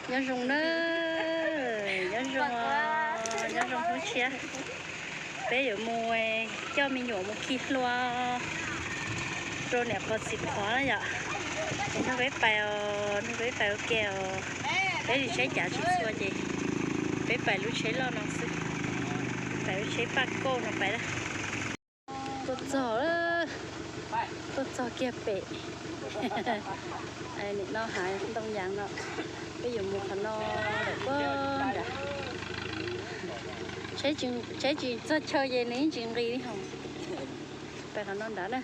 Nyob zoo na, nyob zoo, nyob zoo hnub tshiab. Peb yuav mus coj me nyuam mus khi hlua rau niam qhuav txiv qhuav na yom. Es nrog peb pais os, nrog peb pais ua ke os. Peb li saib cav tsis txhua ces peb pais lub tsheb loj no xwb. Pais lub tsheb paj kauj no pais na. Tuaj txog, tuaj txog kiag pem. Nim no hav ntoo yas no, peb yuav mus qhov no lawm puag nrad. Tsheb tsis txog chaw ces nws yeej tsis nqis li hos. Pais qhov no nrad na.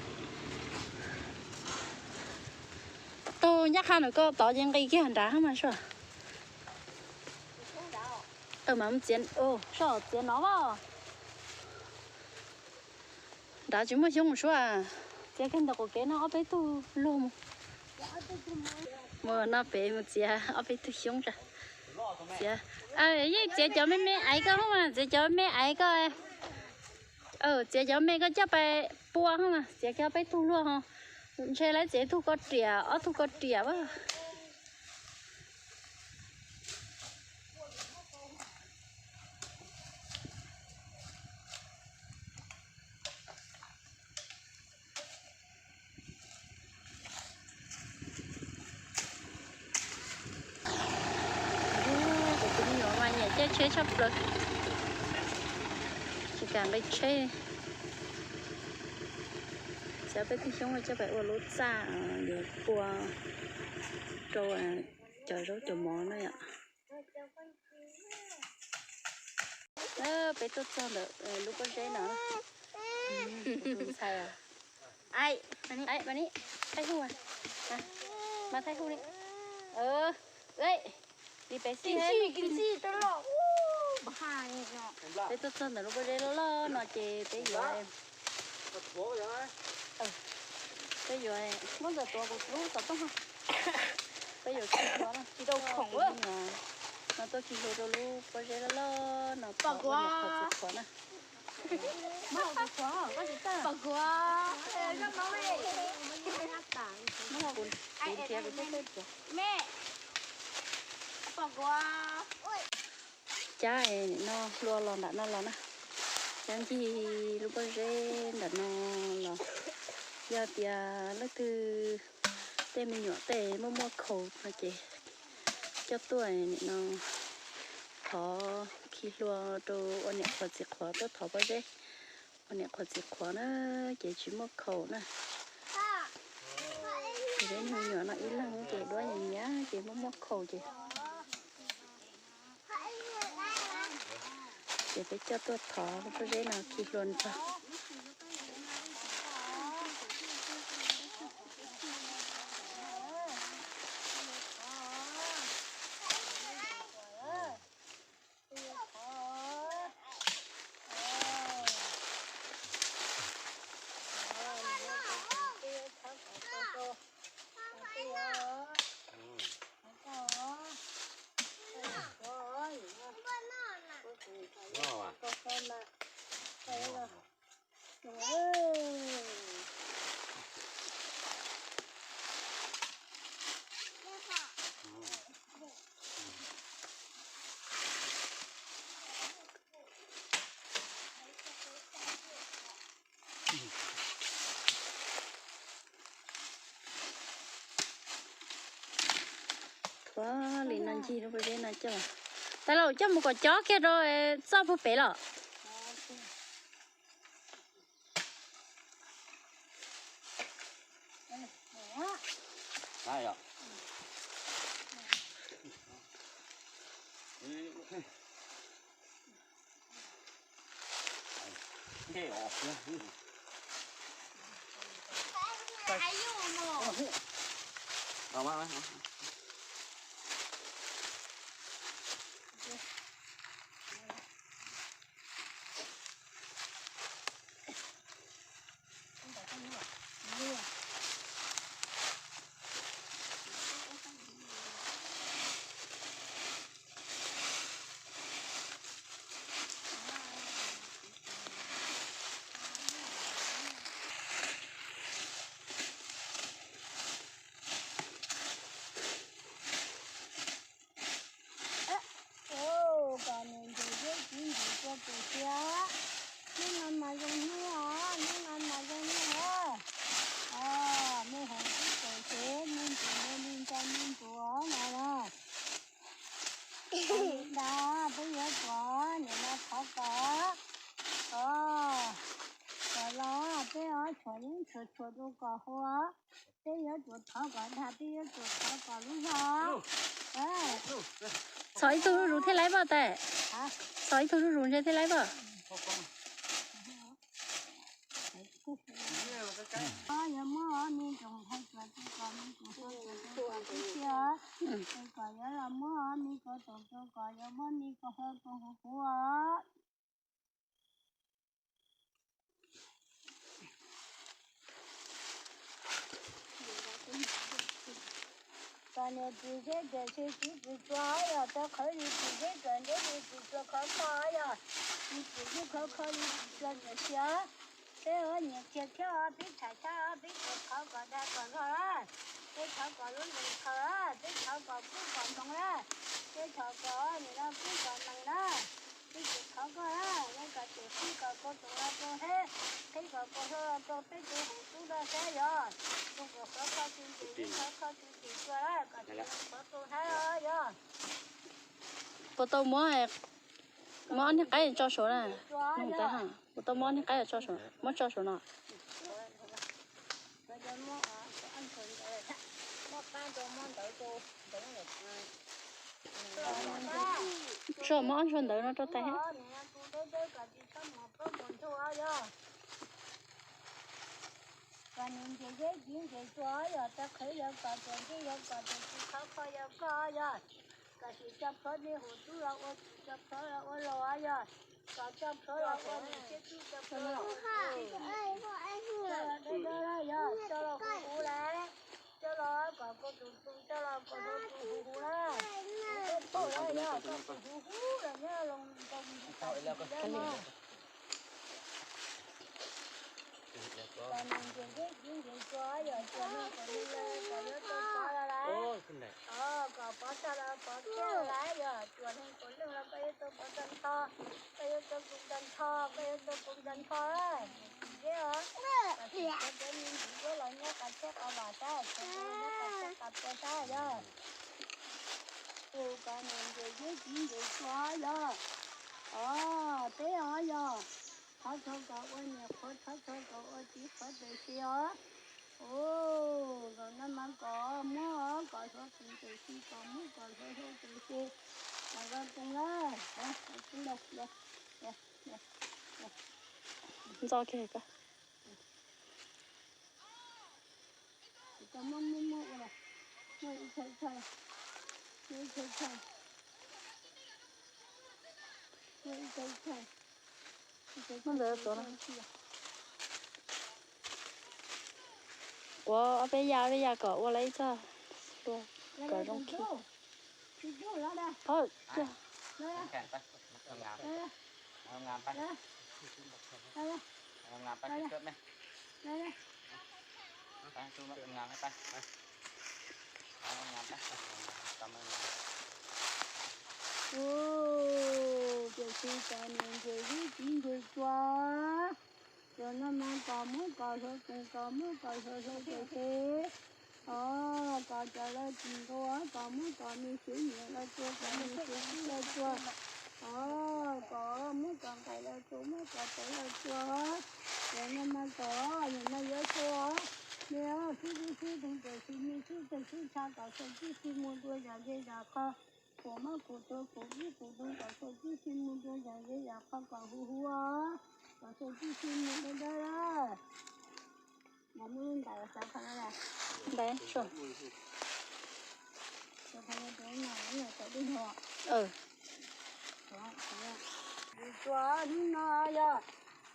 Tus ncaj qha ntawm koj tod ces nqis kiag nrad mas sua. Mas mus txiav, soj txiav no as. Nrad tsis muaj xyoob mus suab. Txiav kiag ntawm qaum kev no ob peb tug luag mus. Mus no pem mus txiav ob peb tug xyoob tsa. Txiav, yeej txiav cov me me aiv koj mas, txiav cov me aiv koj. Txiav cov me koj coj pais pua mas, txiav kiag ob peb tug luag ho. Ntshe lawv txiav tug ko riam, ob tug ko riam as. Kuv tus me nyuam mas nyiam caij tsheb tshaj plaws, tsis kam nqis tsheb. Txiav peb tug xyoob coj pais ua lub txaj yuav pua rau cov zaub cov mov na yom. Peb tuaj txog ntawm lub pob zeb no. Thaij hu, mas thaij hu li. Li peb xij, peb tuaj txog ntawm lub pob zeb loj loj no ces peb yuav, peb yuav, muab ntxawm tuav kuv lub xov tooj. Peb yuav khi hlua na, no tuaj khi hlua rau lub pob zeb loj loj no, pom qhuav, niam qhuav txiv qhuav na. Pom qhuav, kuv nrhiav kuv tej teb. Pom qhuav. Cab no hlua los nram no los na, cab ncig lub pob zeb nram no los. Yog tias leej twg tej me nyuam tej muaj muaj khaus no ces coj tuaj nim no thov khi hlua rau ua niam qhuav txiv qhuav tuaj thov pob zeb ua niam qhuav txiv qhuav na, ces tsis muaj khaus na. Zeb me nyuam no ib leeg ces duab nyias nyias ces muaj muaj khaus ces ces peb coj tuaj thov lub pob zeb no khi hlua ntxog. Thuav li no ncig lub pob zeb no coj. Tais laus coj mus kom cob kiag rau txoj puag pem los. Tshuav rau kom huv, peb yuav tsum thov kom dag, peb yuav tsum thov kom lub zog. Txhos ib tug zuj zus thiaj laib poj tais. Txhos ib tug zuj zus ntshe thiaj laib poj. Yog muab ob me ntoo hais tsuas tsuas kom me ntoo hais tsuas tsuas tib si, kom yuav los muab ob me ko toom rau kom yuav muab me ko hlo rau huv huv. Kom niam tsis zeb tsis si tsis tsis tsuas yog tau qhawv li tsis zeb tsis nreb li tsis tsuas khov kho yog tsis tsis khov kho li tsis tsuas tsis siav. Peb ua niam txiag thiab peb tham tshab peb tsis thov kom dag kom zog lawm, peb thov kom lub ncees khaws lawm, peb thov kom kub kom ntoo lawm, peb thov kom niam loj kub kom nees lawm. Peb tsis thov koj lawm, yeej kom tsis qhib kom koj tus los rau heb, qhib kom koj hlo los rau peb tus hauv tub daj sab yog, tus kom qhov kho tsis tsis, qhov kho tsis tsis tsuas lawm kom tsis qhov tus hab yog. Puas tau muab, muab ob niag qaib tso saud na. Puas tau muab ob niag qaib tso saud, muab tso saud no. Tso muab ob ntsuag ntawd no rau tais. Kom nws ntses zeb tiv ntses tsuas yog, tau qhwv yog kom tsuas ntse yog kom tsuas tsis khov kho yog koj yog. Kom tsis tso plhuav nej hu tub los ua tsis tso plhuav los ua laus yog. Kom tso plhuav los ua niam thiab tub tso plhuav los ua tub, tso los dawb dawb yog, tso los huv huv lawm. Coj los kom koj tus tus, coj los kom koj tus huv huv na. Koj tus huv huv los nyob los nkaus ntsis tau ntsis dab no. Kom nws ntses zeb tiv ntses tsuas yog tsuas neeg kom neeg los kom yuav tau pov los lawm. Kom pov tag los pov kiag lawm yog tsuas neeg kom neeg los koj yuav tau pov tag nrho, koj yuav tau pov tag nrho, koj yuav tau pov tag nrho. Ntses zeb os, kom tsis tau cov me ntsis zeb los nyob qas tsheb qas vam sab, tsis tau nyob qas tsheb qas pua sab yog. Tus kom nws ntses zeb tiv ntses tsuas yog. Os, peb os yog. Thov txhob kom ua niam qhuav, thov txhob kom ua txiv qhuav tam sim os. Os, zaum no mas kom muab kom hluav koos tam sim, kom muab kom hluav hluav tam sim. Kom zoo koos lawm. Ntxo kiag ko. Muab muab muab ua, muab ib txhais txhais, muab ib txhais txhais, muab ib txhais txhais. Muab ntawd tuav no. Ua ob peb yam ob peb yam kom ua lawm ib txoj hlua kom zoo khi. Thov tiag. Ua, tiam sis kom niam ntses zeb tiv ntses tsuas, zaum no mas kom muab kom hluav koos, kom muab kom hluav hluav tam sim. Os, kom cov laj tsis nkaus, kom muab kom me suav nyiam los tsuas, kom me suav tub los tsuas. Os, kom muab kom nqaim los tsuas, muab kom tawv los tsuas. Zaum no mas kom, zaum no yuav tau, me sub tub sub toog tam sim, me sub tag sub tshav kom txhob tib si mus dua yam ze yam qho. Khuv mab khuv tuag khuv dib khuv doog kom txhob tib si mus dua yam ze yam qho kom huv huv, kom txhob tib si mus dawb dawb. Ntawd, ntawd, tsuas hnub no yog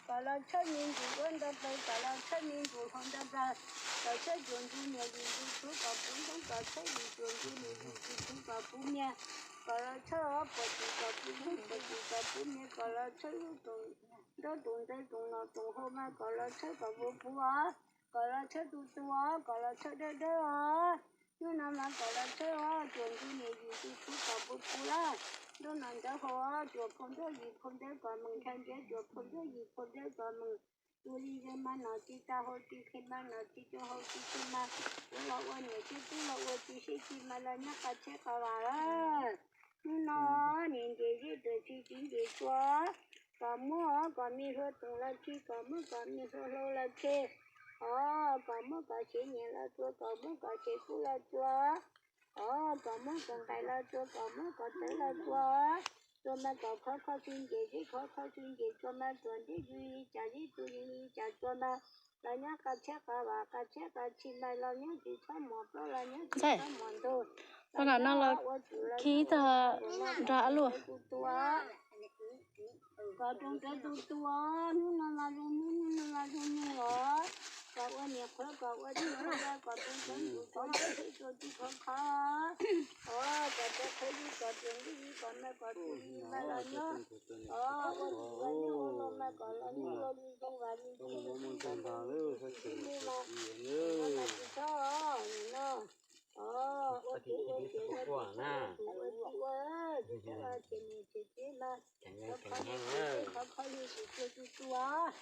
kom los tshawb me ntsis ua ntau plaws, kom los tshawb me ntsis hau ntau plaws, kom tshawb tsuas ntsis niam tsuas ntsis tub kom puv ntoob, kom tshawb tsuas ntsis niam tsuas ntsis tub kom puv mias, kom los tshawb ob puas tsuas kom puv ntoob, puas tsuas kom puv mias, kom los tshawb lub toom nrab toom ntxawg toom nom toom haus mas kom los tshawb kom puv puv os, kom los tshawb tu tu os, kom los tshawb dawb dawb os. Hnub no mas kom los tshawb os, tsuas ntsis niam tsuas ntsis tub kom puv puv lawm. Nrab nom nrab haus os, tsuas phau nrab yim phau ntawv kom meem ncha ntiav, tsuas phau nrab yim phau ntawv kom meem tu li ze mas nom tsis tas haus tsis qhi mas nom tsis cua haus tsis qhi mas, ua los ua niam thiab tub los ua tsis sib tsis mas los nyob qas tsheb qas vam lawm. Hnub no niam ntses zeb tam sim tiv ntses tsuas, kom muab kom me hlua toom los khi, kom muab kom me hlua hlau los khi, Os, kom muab kom tsev nyiam los tsuas, kom muab kom tsev kub los tsuas. Os, kom muab kom nqaim los tsuas, kom muab kom tawv los tsuas. Tsuas mas kom khov kho tsis nce, zeb khov kho tsis nce, tsuas mas tsuas ntsib tsis li cas, zeb tsuas li cas, tsuas mas los nyob qab tsheb qab vam, qab tsheb qab tshis mas los nyob tsis txhob muaj plaub, los nyob tsis txhob muaj ntug. Ua no los khi tag nrog luaj. Kom rooj rawv tus tus os, hnub no mas zoo hnub, hnub no mas zoo nyoog os. Kom ua niam qhuav, kom ua txiv qhuav, kom rooj rawv tus qhuav, kom teb tua tib qhuav qhov. Os, kom teb qhuav yus, kom tias nqib yus, kom no kom txuj yus mas los nyob. Os, ua txiv ua nyob ua no mas kom los nyob ua li zoo vam li zoo, li zoo vam li zoo, li zoo mas tsis txhob os, nim no. Os, ua txiv ua txiv, ua txiv ua txiv, ua txiv ua txiv, ua txiv niam txiv txiv mas khov kho yus, khov kho yus, tsis txuag tsis txuag.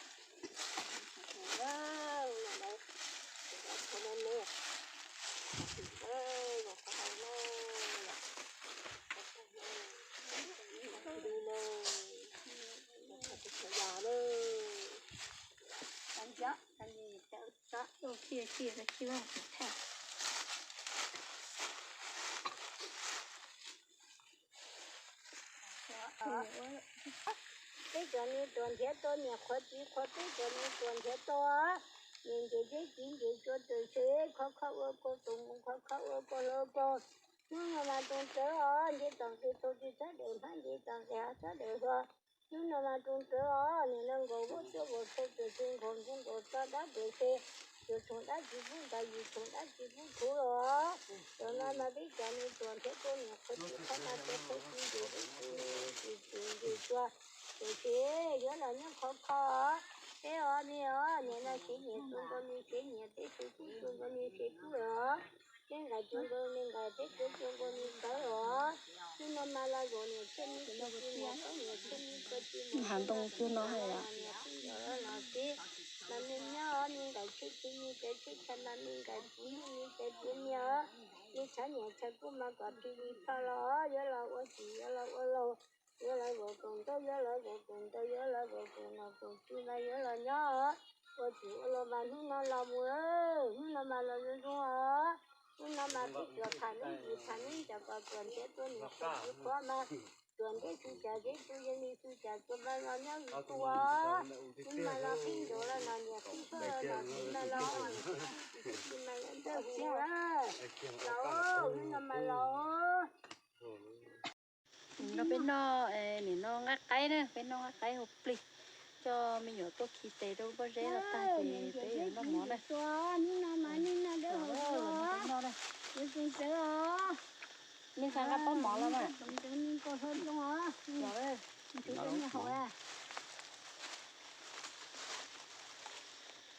Peb cov me tuam nrhiav tau niam qhuav txiv qhuav, peb cov me tuam nrhiav tau. Niam nce zeb txiv nce tsua tawm se, khov kho ua koj tus mus, khov kho ua koj hluas koj. Hnub no mas rooj rawv os, nce tom qis tau tsis txhob daws hmab, nce tom qis hav txhob daws hluas. Hnub no mas rooj rawv os, niam no nkaus huab tuab nkaus tsau tawm se, nkaus nkaus tso dab tawm se, yus tshoom dab tsis pub ntais, yus tshoom dab tsis pub khuv los. Tam no mas peb cov me tuam nrhiav tau niam qhuav txiv qhuav mas txhob txhob tsis nce zeb txiv nce tsua tawm se, yuav los nyob khov kho. Peb os me os, niam no siv nyiam txua nkaus me siv nyiam, peb siv kub txua nkaus me siv kub los. Peb nqaim txua nkaus me nqaim, peb tawv txua nkaus me tawv los. Hnub no mas los zaum niam tshiab me txua tsis niam, niam tshiab me txua tsis niam, hav ntoo cuag no niam tij ncaws los tib. Mas me nyab os, me nqaim tshiab tsis me tawv tshiab chaw mas me nqaim puv niam, me tawv puv niam os. Me tshav niam tshav kub mas kom plig li plag los, yuav los ua txiv yuav los ua laus, yuav los zaum koom ntaub yuav los zaum koom ntaus, yuav los zaum koom nom koom tswv mas yuav los nyob. Ua txiv ua laus mas hnub no los mus, hnub no mas los zoo zoo os. Hnub no mas peb tsuas tham neeb tsis tham neeb, cas kom tsuas nrhiav tau niam qhuav txiv qhuav mas tsuas nrhiav xwb cas zeb tsuas yeej li xwb cas tsuas mas los nyob ua. Hnub mas los qhib ncaus los nom niam qhib koj los txiv mas los, tsis mas los nrog hu los, hnub no mas los. Nrog peb noj, nim no nqaij qaib na, peb noj nqaij qaib hauv plig, coj me nyuam tuaj khi tes rau lub pob zeb no tag ces peb yuav noj mov na. Noj na. Me xav nqa pob mov los mas.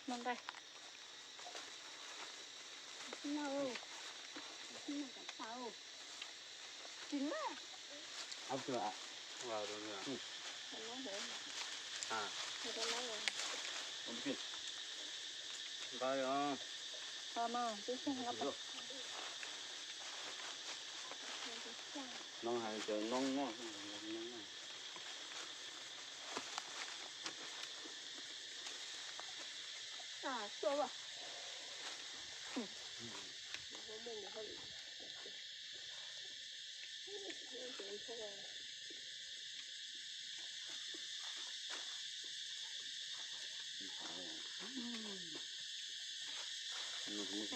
Noj nqaij. Noj hais tias noj noj.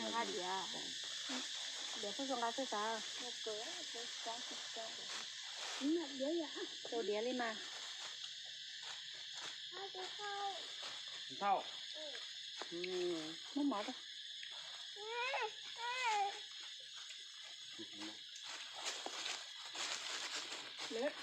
Nqa diav, diav txhob txhob nqa xwb xav. Ua diav li mas. Thauj. Muab mov rau. Lawv.